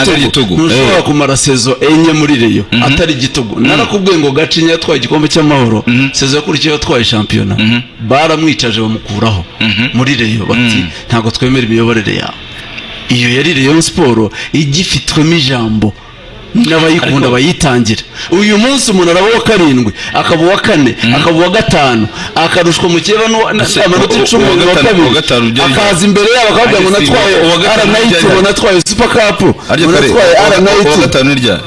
Ari igitugu. Ntushobora kumara saison 4 muri Rayon atari igitugu. Narakubwiye ngo Gacinya yatwaye igikombe cy'Amahoro, saison yakurikiyeho yatwaye shampiyona, baramwicaje bamukuraho muri Rayon, bati ntabwo twemera imiyoborere yawe. Iyo yari Rayon Sport igifitwemo ijambo n'abayikunda, bayitangira. Uyu munsi umuntu araba uwa karindwi, akaba uwa kane, akaba uwa gatanu, akarushwa mukeba amanota 10, uwa uwa gatanu- uwa kabiri, gatanu akaza imbere yabo akavuga ngo Ariko si natwaye uwa gatanu R90, ngo natwaye Super Cup, Arya ngo kare, natwaye uwa R90. gatanu ni ryari?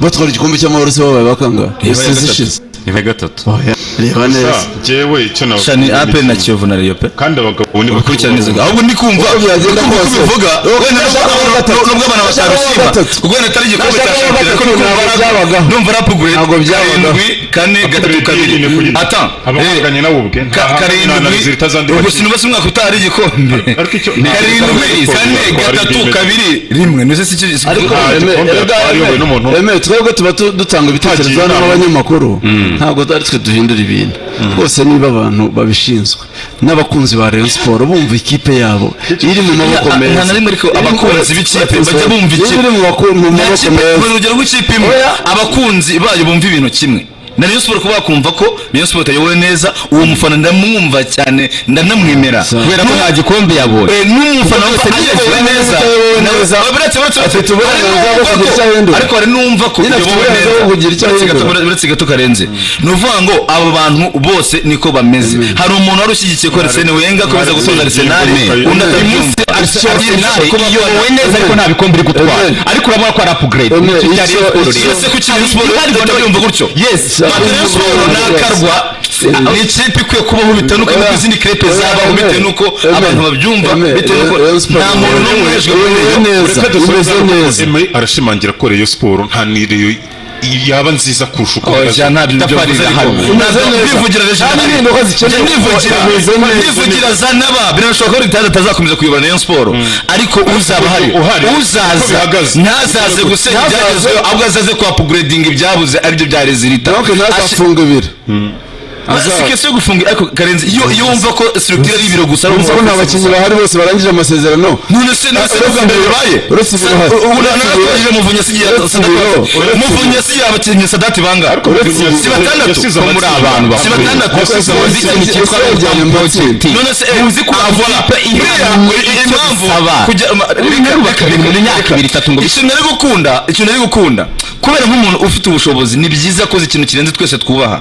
Batwara igikombe cy'Amahoro se babaye bakangahe? Yabaye Isize gatatu. ishize. Ni gatatu. Oya, reba neza. Njyewe icyo navuga Sha, ni APR na Kiyovu na Rayon pe. Kandi abagabo ni Ukurikirana neza, ahubwo ndi kumva Uko byagenda ndi kumva uko kose. ubivuga, wenda Nashaka uwa gatatu. nubwo abantu Nashaka uwa batabishima, gatatu. kuko wenda atari igikombe cya Nashaka uwa shampiyona, ariko gatatu, ndi kumva ntabwo byabagaho. ndumva upgrade Ntabwo byabagaho. 7, 4, 3, 2, ata abahanganye nawe ubwe karindwi. Ubwo sinubase umwaka utaha ari igikombe. Ariko icyo 7, 4, 3, 2, 1, nese si Ariko Nta Eme, gikombe erega yatwaye Eme, ayobowe n'umuntu. Eme, twebwe tuba dutanga ibitekerezo Hagiye hano inama. nk'abanyamakuru, ntabwo ari twe duhindura ibintu rwose. Niba abantu babishinzwe n'abakunzi ba Rayon Sport bumva ikipe yabo iri mu maboko meza, Nta na rimwe, ariko abakunzi b'ikipe bajya bumva ikipe. iri mu Nta maboko kipe meza. mu rugero rw'ikipe imwe, Oya. abakunzi bayo bumva ibintu kimwe na Rayon Sport, kuba bakumva ko Rayon Sport itayobowe neza, uwo mufana ndamwumva cyane, ndanamwemera. Kubera ko nta gikombe yabonye. N'umufana Kuko wese ayobowe neza utayobowe neza uretse afite uburenganzira hari bwo kugira n'uwumva icyo ko- ahindura. Ariko hari n'uwumva ko Nyine afite uyobowe uburenganzira neza. bwo kugira icyo ahindura. Uretse gato karenze, ni ukuvuga ngo aba bantu bose niko bameze. Hari umuntu wari ushyigikiye ko Arsene Wenger akomeza gutoza Arsenal, undi atabyumva. Arsenal iyobowe neza, ariko nta bikombe iri gutwara. Amen. Ariko urabona ko ari upgrade. Amen. Nicyo cya Rayon Sport rero. Ese kuki Rayon Sport utabyumva gutyo? Yes. Rayon Sport ni akarwa, ni ikipe ikwiye kubaho bitandukanye n'uko izindi kipe zabaho, bitewe n'uko abantu babyumva, bitewe n'uko nta muntu n'umwe uhejwe muri Imeze Rayon. neza, Reka dusoze imeze hano, kuko neza. Emery arashimangira ko Rayon Sport nta ni Rayon yaba nziza kurusha uko Oya, ihagaze. ntabyo Itafari mvuze, ariko rirahari. Imeze ntabwo neza. ndivugira Nta Reginald. n'impinduka zikenewe Njye ndivugira kuko imeze neza. ndivugira zanaba birashoboka ko Ritade atazakomeza kuyobora Rayon Sport, ariko uzaba ahari, Uhari, uko uzaza bihagaze. ntazaze gusenya Ntazaze. ibyagezweho, ahubwo azaze kwa upgrading ibyabuze, aribyo bya résultat. Donc ntazafunga ibiro. Si question yo gufunga, ariko Karenzi, iyo wumva ko structure ari ibiro gusa, ari Urumva ko nta umu- bakinnyi bahari, bose barangije amasezerano. None se Uretse ubwa mbere bibaye? Uretse ibiro hari. Ubu naratwajije Muvunyi asigiye Uretse Sadati. ibiro. Muvunyi asigiye abakinnyi Sadati bangahe? Uretse Si batandatu? Yasize Ko muri amatsinda. abantu Si bakuru. batandatu? Yasize Muzi amatsinda. ikintu cyitwa Ese yajyanye mu matsinda. None se Muzi ko voilà. ikipe Buriya, icyo impamvu bisaba. kujya Reka, reka, mu myaka 2, 3 ngo ikintu nari gukunda kubera nk'umuntu ufite ubushobozi, ni byiza akoze ikintu kirenze twese twubaha,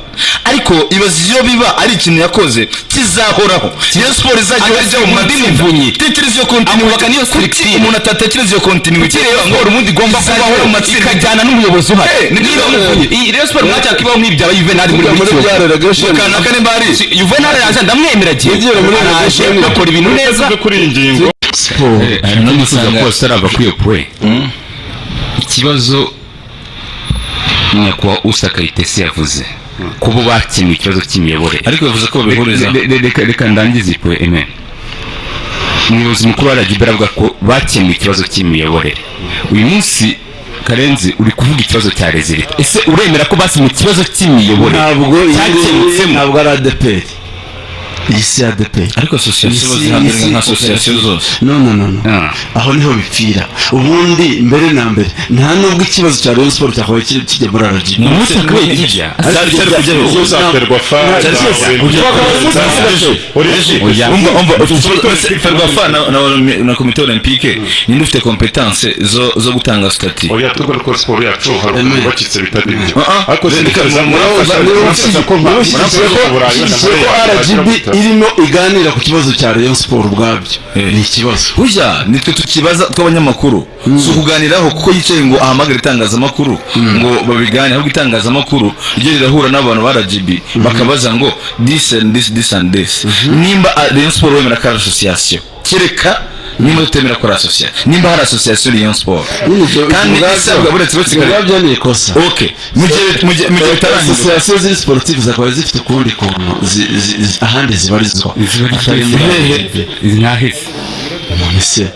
ariko ibaze iyo biba ari ikintu yakoze kizahoraho, Rayon Sport izajya ihora ijya mu Undi matsinda. Muvunyi. Tekereza iyo continuity. Akubaka n'iyo Kuki structure. umuntu atatekereza iyo continuity? Rayon Sport ubundi igomba Izajya kubaho mu matsinda. ikajyana n'umuyobozi uhari. Ni Niba byo. Muvunyi, iyi Rayon Sport mwashaka ibaho nk'ibi byaba Juvenal muri muri Kiyovu. bya relegation. Kanaka nimba ari Juvenal araje, ndamwemera agiye. Yagiye muri Araje relegation. akora ibintu neza. Tuve kuri iyi ngingo. Sport. Nifuza ko arava kuri iyo point. Ikibazo nyakubahwa Usa Kayitesi yavuze ko bo bakemuye ikibazo cy'imiyoborere. Ariko yavuze ko babihuriza. Reka ndangize ipo. Eme, umuyobozi mukuru wa RGB aravuga ko bakemuye ikibazo cy'imiyoborere. Uyu munsi Karenzi uri kuvuga ikibazo cya résultat. Ese uremera ko basi mu kibazo cy'imiyoborere Ntabwo iyi cyakemutsemo? Ntabwo ari ADEPR, iyi si ADEPR. Ariko association bazihagararira nka association zose. No, no, no, no. Ah. Aho niho bipfira. Ubundi mbere na mbere nta nubwo ikibazo cya Rayon Sport cyakabaye kijya muri RGB. Umunsi akwiye kijya. Cyari kujya he? Uzaterwa fa Oya. Umva, ufite ikibazo. Ferwafa na komite olympique, ninde ufite compétence zo gutanga statut? Oya, tugomba gukora siporo yacu, hari ukuntu bacitse bitari byo, Ah, ah. ariko Reka, murafasha ko nka Niba ushyigikiye ko Burayi ushyigikiye ko RGB irimo iganira ku kibazo cya Rayon Sport, ubwabyo ni ikibazo. Burya nitwe tukibaza tw'abanyamakuru, si ukuganiraho kuko yicaye ngo ahamagare itangazamakuru ngo babigane, ahubwo itangazamakuru ryo rirahura n'abantu ba RGB bakabaza ngo this and this, this and this. Nimba Rayon Sport wemera ko ari association, kereka nimba tutemera ko ari association, nimba hari association Rayon Sport Nyine ibyo kandi isabwa, buretse ibyo ubwabyo ni ikosa. Okay, mu gihe bitarangiza. Association ziri sportive zakaba zifite ukundi kuntu ahandi zibarizwa atari muri RGB. Ntahise. None se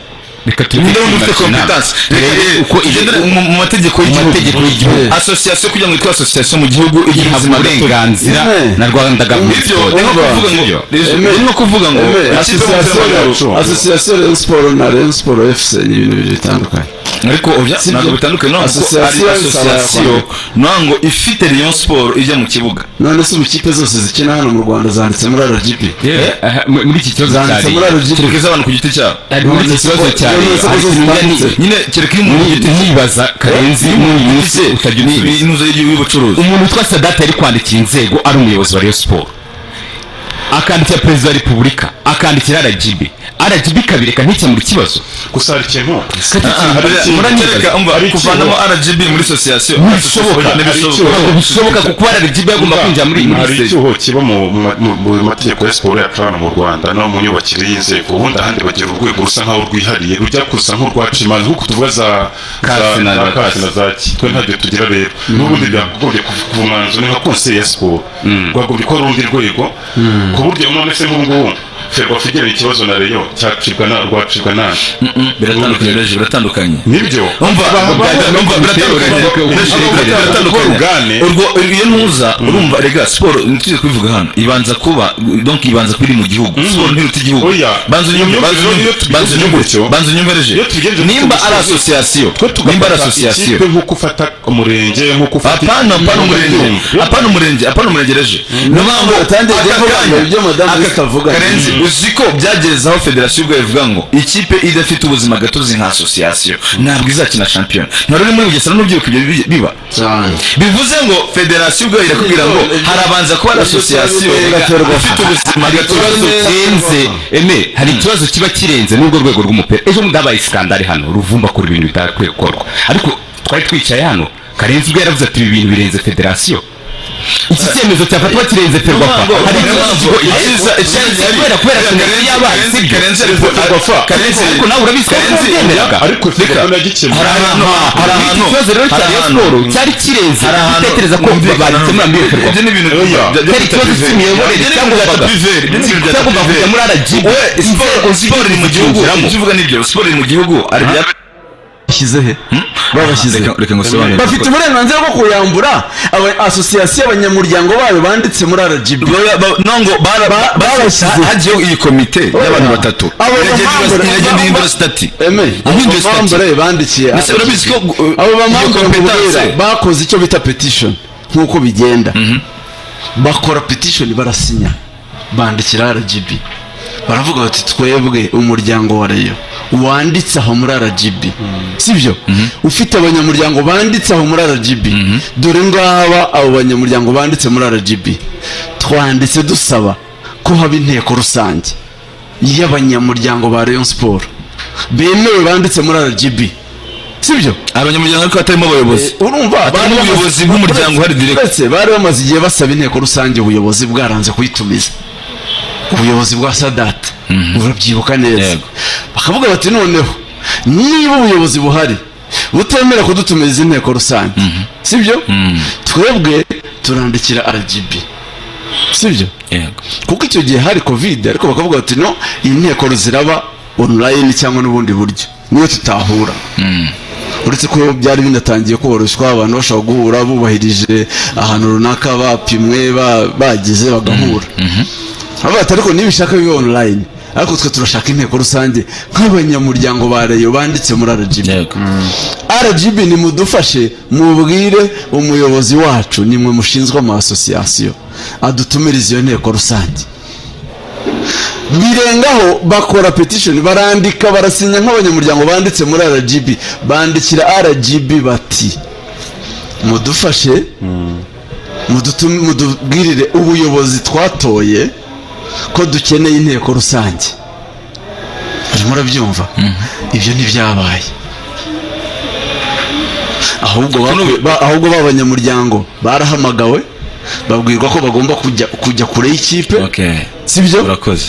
Reka tureke Ninde wundi ufite kumara competence? Turebe uko Tugendere mu mategeko y'igihugu. Mategeko y'igihugu. Association kugira ngo yitwe association mu gihugu igira Ihabwa ubuzima gatozi. uburenganzira Eh. na Rwanda Government Ibyo Code. ni nko kuvuga ngo ni nko kuvuga ngo Eme, ikipe y'umupira w'amaguru association Rayon Sport na Rayon Sport FC ni ibintu bibiri bitandukanye. Ariko oya, Sibyo? ntabwo bitandukanye. Ntabwo ko ari Association isaba association, kwandikwa. ntabwo ifite Rayon Sport ijya mu kibuga. None se ubu ikipe zose zikina hano mu Rwanda zanditse muri RGB? Aha, muri iki kibazo cya Zanditse muri Rayon. RGB? Kereka iz'abantu ku giti cyabo. Ari muri iki kibazo cya Rayon, None se ko hari zose ikintu njya zanditse? Nyine kereka iyo umuntu ku giti cye. Nibaza, Karenzi, n'uyu munsi utajya Ni unsubiza. intuzo y'ubucuruzi. Umuntu witwa Sadate yari kwandikira inzego ari umuyobozi wa Rayon Sport, akandikira Perezida wa Repubulika, akandikira RGB, RGB ikabireka ntikemure ikibazo. Gusa hari ikintu Kereka umva, Hari ikintu- kuvanamo RGB muri association Ntibishoboka. Ntibishoboka. Ntabwo bishoboka, kuko RGB yagomba kwinjira muri Hari icyuho kiba mu mategeko ya siporo yacu hano mu Rwanda no mu myubakire y'inzego. Ubundi ahandi bagira urwego rusa nkaho rwihariye, rujya gusa nk'urwaca imanza, nk'uko tuvuga za Kasi na za za kasi na za ki. Twe ntabyo tugira. Rero n'ubundi byakagombye kuva umwanzuro ni nka conseil ya siporo, rwagombye kuba ari urundi rwego, ku buryo none se nk'ubu ngubu Ferwafa igirana ikibazo na Rayon, cyacibwa na rwacibwa nande? Biratandukanye reje, biratandukanye. Nibyo. Umva, umva, biratandukanye. Biratandukanye. Organe. Urwo iyo ntuza, urumva rega, siporo ntitujye kubivuga hano, ibanza kuba, donc ibanza kuba iri mu gihugu. Siporo ntiruta igihugu. Oya. Banza unyumve, banza Iyo unyumve, tubigenje banza unyumve, gutyo, banza unyumve reje. iyo tubigenje gutyo, Nimba ari twe association, nimba ari tugafata association, ikipe nk'uko ufata umurenge, nk'uko ufata Apana, apana umurenge, apana umurenge, apana umurenge reje. Niyo mpamvu Batangiye aka kuvuga kanya ibyo Madame Rita avuga. Karenzi, uzi ko byageze aho federasiyo ubwayo ivuga ngo ikipe idafite ubuzima gatozi nka association ntabwo izakina shampiyona? Nta ruri muri Bugesera n'ubyibuka ibyo biba. Cyane. Bivuze ngo federasiyo ubwayo irakubwira ngo harabanza kuba ari association ifite ubuzima Hari ikibazo gatozi. kirenze eme, hari ikibazo kiba kirenze n'urwo rwego rw'umupira. Ejo bundi habaye scandale hano, Ruvumba akora ibintu bidakwiye gukorwa, ariko twari twicaye hano, Karenzi ubwo yaravuze ati: "Ibi bintu birenze federasiyo, iki cyemezo cyafatwa kirenze Ferwafa." Hari ikibazo Icyiza kubera Karenzi yabaye, sibyo? Karenzi. Ferwafa. Karenzi. Ariko nawe urabizi ko Karenzi, wabyemeraga. Ariko Ferwafa nagikemura. Hari ahantu, hari ahantu, Iki kibazo rero cya hari Rayon ahantu. Sport cyari kirenze Hari ahantu gutekereza ko humvikana banditse muri ambiyo Ferwafa. Ibyo ni ibintu Oya. Cyari ikibazo cy'imiyoborere Ibyo ni ibintu bya cyagombaga tapiveri. Ibyo ni ibintu bya cyagombaga tapiveri. kujya muri RGB. We, siporo iri mu gihugu. Zinjiramo. Ibyo uvuga nibyo, siporo iri mu gihugu, ari bya Bashyize he? Babashyize he? Reka ngusobanurire. Bafite uburenganzira bwo kuyambura aba association abanyamuryango bayo banditse muri RGB. No ngo Babashyize. Hagiyeho iyi komite y'abantu batatu, Abo bamambure- iragenda ihindura statut. Eme, Yahinduye abo statut. ba membre bandikiye Mbese urabizi ko abo iyo ba membre competence- nkubwira bakoze icyo bita petition, nk'uko bigenda bakora petition, barasinya, bandikira RGB, baravuga bati: "Twebwe umuryango wa Rayon wanditse aho muri RGB, sibyo, ufite abanyamuryango banditse aho muri RGB, dore ngaba abo banyamuryango banditse muri RGB, twanditse dusaba ko haba inteko rusange y'abanyamuryango ba Rayon Sport bemewe banditse muri RGB, sibyo?" Abanyamuryango ariko hatarimo abayobozi. Urumva, Hatarimo bari bamaze- ubuyobozi bw'umuryango uhari direct. Uretse bari bamaze igihe basaba inteko rusange, ubuyobozi bwaranze kuyitumiza, ubuyobozi bwa Sadate, urabyibuka neza. Yego. Bakavuga bati: "Noneho niba ubuyobozi buhari butemera kudutumiza inteko rusange, sibyo, twebwe turandikira RGB, sibyo?" Yego. Kuko icyo gihe hari COVID, ariko bakavuga bati: "No, inteko ziraba online cyangwa n'ubundi buryo niyo tutahura." Uretse ko byari binatangiye koroshywa, abantu bashobora guhura bubahirije ahantu runaka bapimwe, bagize bagahura. Bavuga bati: "Ariko nibishaka bibe online, ariko twe turashaka inteko rusange nk'abanyamuryango ba Rayon banditse muri RGB. Yego. RGB nimudufashe mubwire umuyobozi wacu, nimwe mushinzwe ama association, adutumirize iyo nteko rusange." Birengaho, bakora petition, barandika, barasinya nk'abanyamuryango banditse muri RGB, bandikira RGB bati: "Mudufashe mudubwirire ubuyobozi twatoye ko dukeneye inteko rusange." Urimo urabyumva? Ibyo ntibyabaye, ahubwo ahubwo ba banyamuryango barahamagawe, babwirwa ko bagomba kujya kure y'ikipe, Okay. sibyo? Urakoze.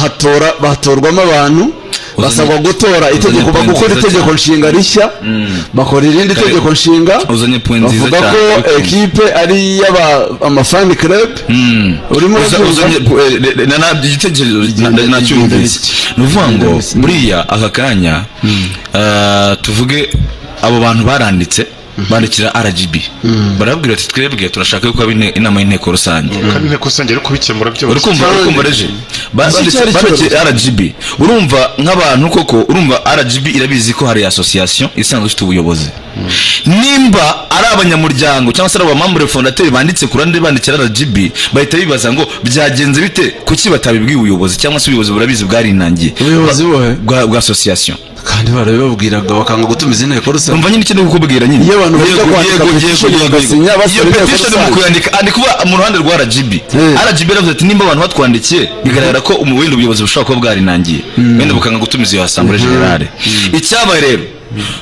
Hatora, batorwamo abantu, basabwa gutora itegeko, Uzanye point gukora nziza itegeko cyane. nshinga rishya, bakora irindi tegeko nshinga, Uzanye point nziza bavuga cyane. ko ekipe ari iy'aba ama fan club. Urimo urabyumva? Uzanye igitekerezo nacyumvise. Ni ukuvuga ngo Genda. buriya aka kanya, tuvuge abo bantu baranditse. Bandikira RGB, barababwira ati: "Twebwe turashaka yuko haba inama y'inteko rusange." Kandi inteko rusange iri kubikemura byose. Uri kumva, uri kumva reje? Ese cyari Bandikiye cyoroshye? RGB. Urumva nk'abantu koko, urumva RGB irabizi ko hari association isanzwe ifite ubuyobozi. Nimba ari abanyamuryango cyangwa se ari aba membre fondateur banditse ku ruhande bandikira RGB, bahita bibaza ngo byagenze bite? Kuki batabibwiye ubuyobozi? Cyangwa se ubuyobozi burabizi, bwarinangiye. Ubuyobozi buhe? Bwa association. Kandi barabibabwiraga bakanga gutumiza inteko rusange. Umva nyine icyo ndi kukubwira nyine. Iyo abantu bajya kwandika petition bagasinya basaba Iyo inteko petition mu rusange. kuyandika, andika kuba mu ruhande rwa RGB. RGB yaravuze ati: "Nimba abantu batwandikiye, bigaragara ko wenda ubuyobozi bushobora kuba bwarinangiye, wenda bukanga gutumiza iyo assemblée générale." Icyabaye rero,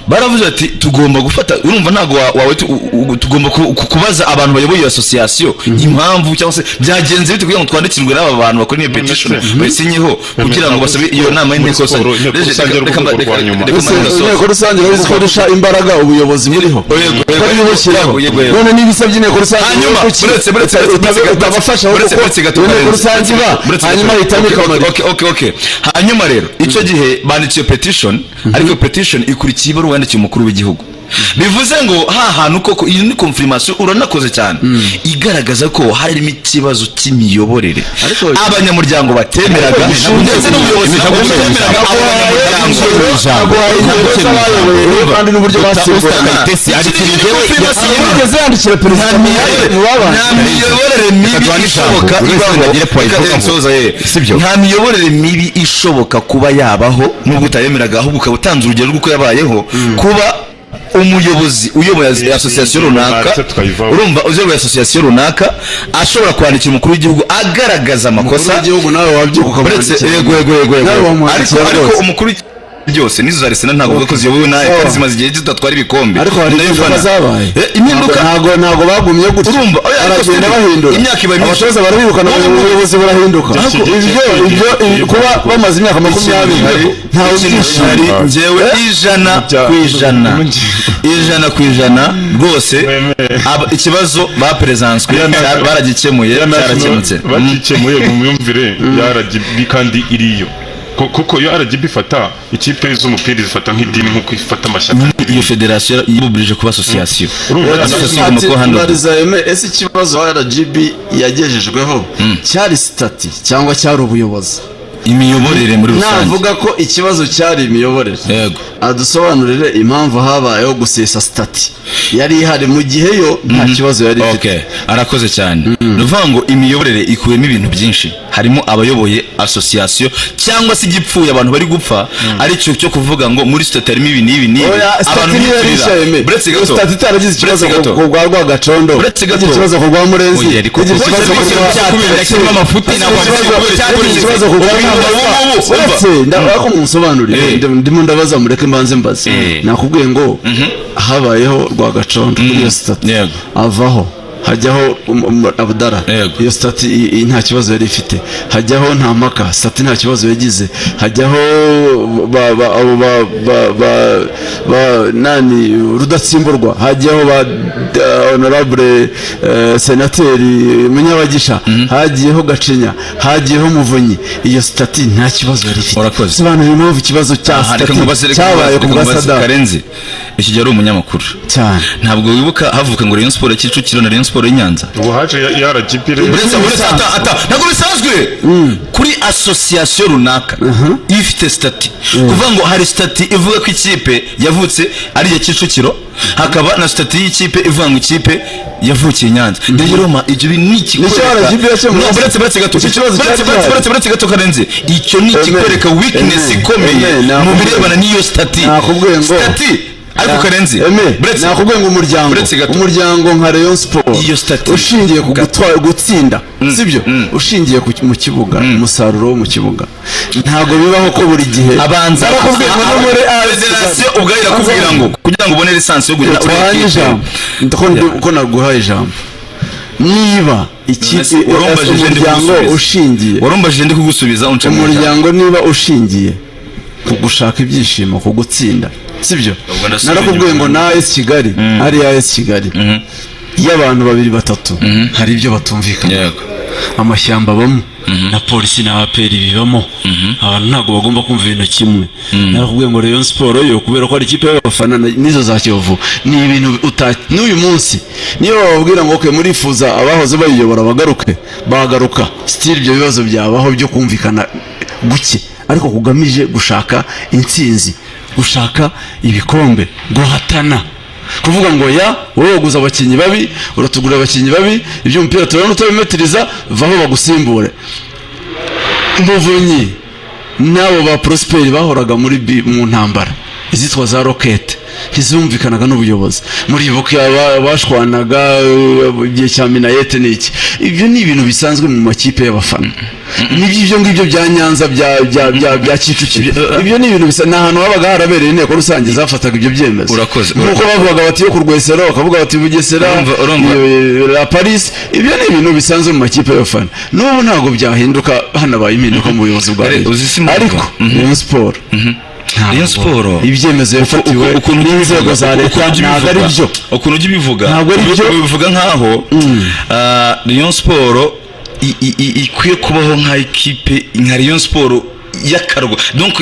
baravuze ati: "Tugomba gufata." Urumva ntabwo wawe tugomba kubaza abantu bayoboye iyo association impamvu, cyangwa se byagenze bite kugira ngo twandikirwe n'aba bantu bakora iyo petition, bayisinyeho kugira ngo basabe iyo nama y'inteko Muri siporo, rusange. inteko rusange ari urwego rwa nyuma. Reka Ese mbanze ngasoze. inteko rusange urabizi ko irusha imbaraga ubuyobozi buriho? Yego, Ko ariyo ibushyiraho. yego. None niba isabye inteko rusange, Hanyuma, kuki buretse utabafasha buretse kuko buretse gato, iyo nteko Karenzi. rusange iba, Buretse gato. hanyuma hitamo Okay, ikamara. okay. Hanyuma rero icyo gihe bandikiye petition, ariko petition ikurikiye ibaruwa yandikiye umukuru w'igihugu. Bivuze ngo ha hantu koko iyi ni confirmation, uranakoze cyane, igaragaza ko harimo ikibazo cy'imiyoborere abanyamuryango batemeraga, ndetse n'ubuyobozi ntabwo butemeraga abo banyamuryango. Aguhaye ingero z'abayoboye rero kandi n'uburyo basimburana. Kayitesi ari Iki ni confirmation. Yigeze yandikira perezida mu babanje? Nta miyoborere mibi duhane ijambo. ishoboka Buri wese ibaho. agire point Reka ivuga ngo. nsoza ye. Sibyo? Nta miyoborere mibi ishoboka kuba yabaho nubwo utayemeraga, ahubwo ukaba utanze urugero rw'uko yabayeho, kuba umuyobozi uyoboye association runaka, Ndetse tukayivaho. urumva, uyoboye association runaka ashobora kwandikira umukuru w'igihugu agaragaza amakosa. Umukuru w'igihugu nawe wabyuka Uretse ukamwandikira. yego. Nawe Ariko wamwandikira ariko rwose. umukuru byose n'izo za Arsenal ntabwo uvuga ko ziyobowe nawe kandi zimaze igihe zidatwara ibikombe. Ariko hari Ndabifana. impinduka zabaye. Impinduka Ntabwo bagumye gutya. Urumva, oya, ariko Baragenda Steve, bahindura. imyaka ibaye myinshi. Abatoza barabirukana, ubuyobozi burahinduka. Ibyo kuba bamaze imyaka 20 ntawe ubyishimiye. Hari njyewe 100%, 100% rwose. Ikibazo baperezanswe baragikemuye, cyarakemutse. Bagikemuye mu myumvire ya RGB kandi iriyo. Kuko iyo RGB ifata ikipe z'umupira, izifata nk'idini nk'uko ifata amashyaka. Iyo federasiyo yibuburije kuba association. Urumva, Association igomba kuba handled. Mbariza Aime, ese ikibazo RGB yagejejweho cyari statut cyangwa cyari ubuyobozi? Imiyoborere muri rusange. Navuga ko ikibazo cyari imiyoborere, Yego. adusobanurire impamvu habayeho gusesa statut yari ihari mu gihe yo nta kibazo yari ifite. Okay, arakoze cyane. Ni ukuvuga ngo imiyoborere ikubiyemo ibintu byinshi, harimo abayoboye association, cyangwa se igipfuye abantu bari gupfa, aricyo cyo kuvuga ngo muri statut harimo ibi n'ibi n'ibi. Oya, Abantu statut niyo yari bitirira. ishaye. Buretse gato. Statut itaragize ikibazo Buretse gato. ku bwa Rwagacondo, Buretse gato. igira ikibazo ku rwa Murenzi, Oya, ariko igira ikibazo ku rwa kirimo amafuti, ntabwo igira ikibazo ku rwa Ubu, Uretse ndabona ko munsobanurire. Ndimo ndabaza, mureke mbanze mbaze. Nakubwiye ngo habayeho Rwagacondo kuri iyo statut, avaho hajyaho Abdara. Iyo statut nta kibazo yari ifite. Hajyaho nta mpaka, statut nta kibazo yagize. Hajyaho abo ba nani Rudatsimburwa, hajyaho ba honorable senateri Munyabagisha, hagiyeho Gacinya, hagiyeho Muvunyi. Iyo statut nta kibazo yari ifite. Urakoze. Sobanura impamvu ikibazo cya Aha, reka statut nkubaze, reka cyabaye nkubaze, ku reka bwa nkubaze. Sadam. Karenzi, iki gihe ari umunyamakuru. Cyane. Ntabwo wibuka havuka ngo Rayon Sport ya Kicukiro na Rayon Sport y'i Nyanza? Ubu haje ya RGB rero. Uretse ata ntabwo bisanzwe kuri association runaka ifite statut kuvuga ngo hari statut ivuga ko ikipe yavutse ari iya Kicukiro, hakaba na statut y'ikipe ivuga ngo ikipe yavukiye i Nyanza. Rero Roma, ibyo bintu ni ikikwereka Nicyo RGB yakemuye. No, buretse gato. Icyo kibazo Buretse cyari buretse gihari. buretse gato, Karenzi, icyo ni ikikwereka weakness Aime, ikomeye Aime, mu birebana n'iyo statut. Nakubwiye ngo Statut, ariko Karenzi, Aime, buretse nakubwiye ngo umuryango, Buretse gato. umuryango nka Rayon Sport Iyo statut. ushingiye ku gutsinda, sibyo? Ushingiye mu kibuga, umusaruro wo mu kibuga, ntabwo bibaho ko buri gihe Abanza Narakubwiye ngo no muri AS federasiyo ubwayo irakubwira ngo kugira ngo ubone licence yo gukina uri Twahanye ikipe. ijambo ko naguhaye ijambo, niba ikipe, Warumbajije ndi umuryango kugusubiza. ushingiye Warumbajije ndi kugusubiza, unca mu ijambo. Umuryango niba ushingiye ku gushaka ibyishimo, ku gutsinda, sibyo? Ubwo ndasubira Narakubwiye ngo inyuma. na AS Kigali, ari AS Kigali iyo abantu babiri batatu hari ibyo batumvikana, amashyamba abamo. Na Polisi na APR bibamo. Abantu ntabwo bagomba kumva ibintu kimwe. Narakubwiye ngo Rayon Sport yo, kubera ko ari ikipe y'abafana, n'izo za Kiyovu, ni ibintu uta n'uyu munsi niyo bababwira ngo okay, murifuza abahoze bayiyobora bagaruke, bagaruka. Still ibyo bibazo byabaho byo kumvikana guke, ariko kugamije gushaka intsinzi, gushaka ibikombe, guhatana, kuvuga ngo ya wowe waguze abakinnyi babi, uratugurira abakinnyi babi, iby'umupira turabona utabimetiriza, vaho bagusimbure. Muvunyi n'abo ba Prosperi bahoraga muri mu ntambara izitwa za rokete, ntizumvikanaga n'ubuyobozi. Muribuka bashwanaga igihe cya Minayete n'iki. Ibyo ni ibintu bisanzwe mu makipe y'abafana. Nibyo ibyo ngibyo bya Nyanza, bya Kicukiro, ibyo ni ibintu bisa. Ni ahantu habaga harabereye inteko rusange zafataga ibyo byemezo. Urakoze, Nk'uko bavugaga bati yo ku Rwesero, bakavuga bati Bugesera, Urumva. la Paris. Ibyo ni ibintu bisanzwe mu makipe y'abafana. N'ubu ntabwo byahinduka hanabaye impinduka mu buyobozi bwa Are, Rayon. uzi si impamvu? Ariko Rayon Sport, Rayon Sport, ibyemezo yafatiwe ukuntu ujya n'inzego ubivuga, za leta ukuntu ujya ntabwo ari ubivuga, byo. Ukuntu ujya ubivuga, Ntabwo ari byo. Ubivuga nkaho Rayon Sport ikwiye kubaho nka ekipe, nka Rayon Sport y'akarwa, donc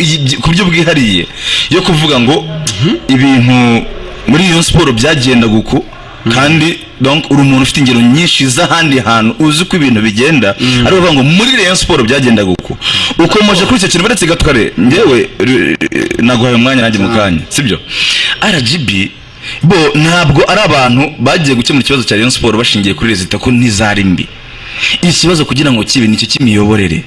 ku buryo bwihariye yo kuvuga ngo ibintu muri Rayon Sport byagendaga uku. Kandi donc uri umuntu ufite ingero nyinshi z'ahandi hantu uzi uko ibintu bigenda, ariko uvuga ngo muri Rayon Sport byagendaga uku, ukomeje kuri icyo kintu. Uretse gato kare, njyewe naguhaye umwanya nanjye mu kanya, sibyo? RGB bo ntabwo ari abantu bagiye gukemura ikibazo cya Rayon Sport bashingiye kuri résultat, ko ntizari mbi. Ikibazo kugira ngo kibe nicyo cy'imiyoborere.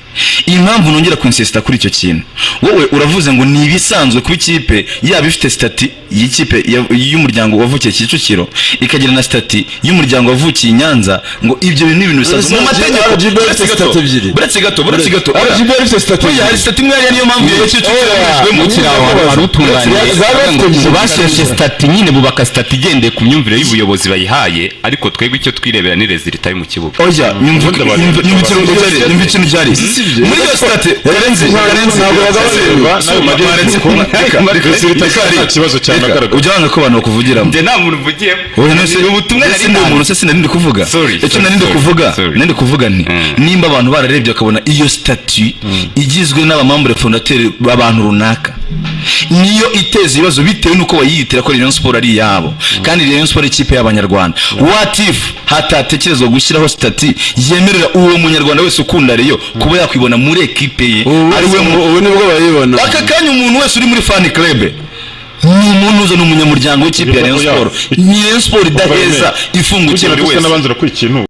Impamvu nongera kwinsisita kuri icyo kintu, wowe uravuze ngo ni ibisanzwe kuba ikipe yaba ifite statut y'ikipe y'umuryango wavukiye Kicukiro, ikagira na statut y'umuryango wavukiye i Nyanza, ngo ibyo bintu ni ibintu bisanzwe mu mategeko. RGB Buretse ifite gato, statut ebyiri. Buretse gato, buretse gato. RGB ifite statut Oya, hari ebyiri. statut imwe, niyo mpamvu iyo Kicukiro Oya, yakoreshwemo. Ukiri aho wari utunganiye. Zaba zifite ebyiri. Basheshe statut nyine, bubaka statut igendeye ku myumvire y'ubuyobozi bayihaye, ariko twebwe icyo twirebera ni résultat yo mu kibuga. Oya, nyumva. Ubundi abantu- Nyumva ikintu cyari, nyumva ikintu cyari Sibyo. muri iyo statut. Karenzi, Karenzi, Ntabwo bagabanya. Nayo reka, Résultat reka, nta kibazo cyane reka, agaragara. Ujya wanga ko abantu bakuvugiramo. Njye nta muntu uvugiyemo. Oya, none se Ni ubutumwa ese nari ndi umuntu ntanze. se sinari ndi kuvuga? Sorry, Icyo sorry, nari ndi sorry, kuvuga, sorry. nari ndi kuvuga nti nimba abantu bararebye bakabona iyo statut igizwe n'aba membres fondateurs b'abantu runaka niyo iteza ibibazo, bitewe n'uko bayiyitira ko Rayon Sport ari iyabo, kandi Rayon Sport ikipe y'Abanyarwanda, what if hatatekerezwa gushyiraho statut yemerera uwo munyarwanda wese ukunda Rayon kuba yakwibona muri ekipe ye, ari we Ubu nibwo bayibona. Aka kanya umuntu wese uri muri fan club ni umuntu uza, ni umunyamuryango w'ikipe ya Rayon Oya. Sport. Ni Rayon Sport idaheza, ifungukiye buri Kugira wese. n'abanzira kuri ikintu.